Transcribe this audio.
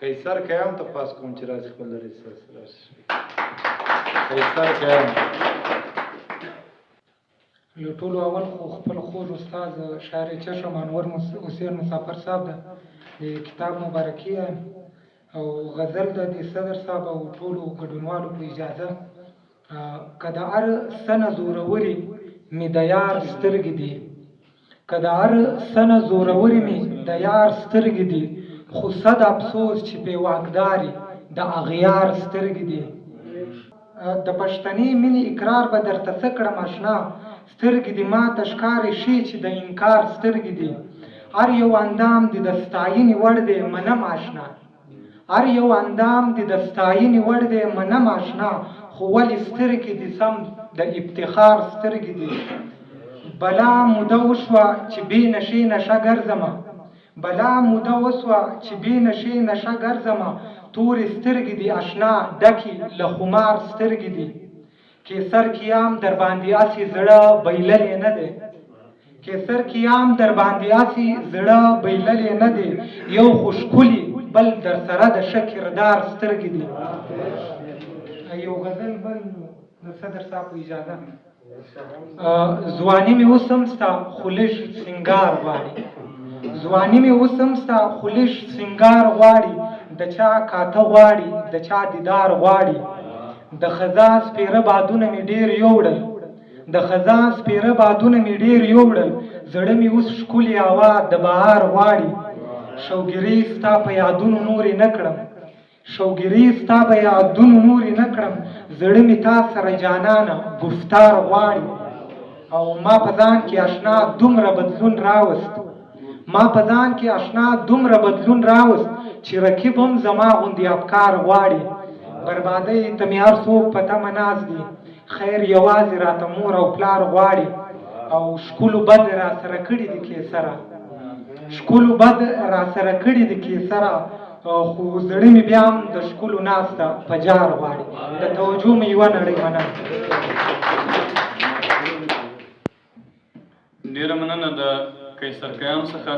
قیصر قیام ته پاس کوم چې راشي خپل رئیس راشي. قیصر قیام. له ټولو اول خو خپل خوږ استاد شاعر چشم انور حسین مسافر صاحب ده د کتاب مبارکي وایم او غزل ده د صدر صاحب او ټولو ګډونوالو په اجازه. که د هر څه نه زوروري مې د یار سترګې دي، که د هر څه نه زوروري مې د یار سترګې دي، خو صد افسوس چې پې واکداري د اغیار سترګې دي. د پښتنې مینې اقرار به درته څه کړم اشنا، سترګې دې ماته ښکارې ښې چې د انکار سترګې دي. هر یو اندام دې د ستاینې وړ دی منم اشنا، هر یو اندام دې د ستاینې وړ دی منم اشنا، خو ولې سترګې دې سم د افتخار سترګې دي. بلا موده وشوه چې بې نشې نشه ګرځمه، بلا موده وسوه چې بې نشې نشه ګرځمه، تورې سترګې دي اشنا ډکې له خمار سترګې دي. قیصر قیام درباندې هسې زړه بایللی نه دی، قیصر قیام درباندې هسې زړه بایللی نه دی، یو خو ښکلي بل درسره د ښه کردار سترګې دي. یو غزل بل د صدر صاحب په اجازه. ځواني مې اوس هم ستا خو لږ سینګار غواړي، ځواني مې اوس هم ستا خو لږ سینګار غواړي، د چا کاته غواړي د چا دیدار غواړي. د خزان سپېره بادونه مې ډېر یوړل، د خزان سپېره بادونه مې ډېر یوړل، زړه مې اوس ښکلې هوا د بهار غواړي. شوګیرې ستا په یادونو نورې نه کړم، شوګیرې ستا به یادونو نورې نه کړم، زړه مې تا سره جانانه ګفتار غواړي. او ما په ځان کې اشنا دومره بدلون راوست، ما په ځان کې اشنا دومره بدلون راوست، چې رقیب هم زما غوندې افکار غواړي. بربادۍ ته مې هر څوک په تمه ناست دي، خیر یوازې راته مور او پلار غواړي. او ښکلو بد را سره کړي دي کیسره، ښکلو بد را سره کړي دي کیسره، خو زړه مې بیا هم د ښکلو ناسته په جار غواړي. د توجه مې یوه نړۍ مننه. ډیره مننه د قیصر قیام څخه.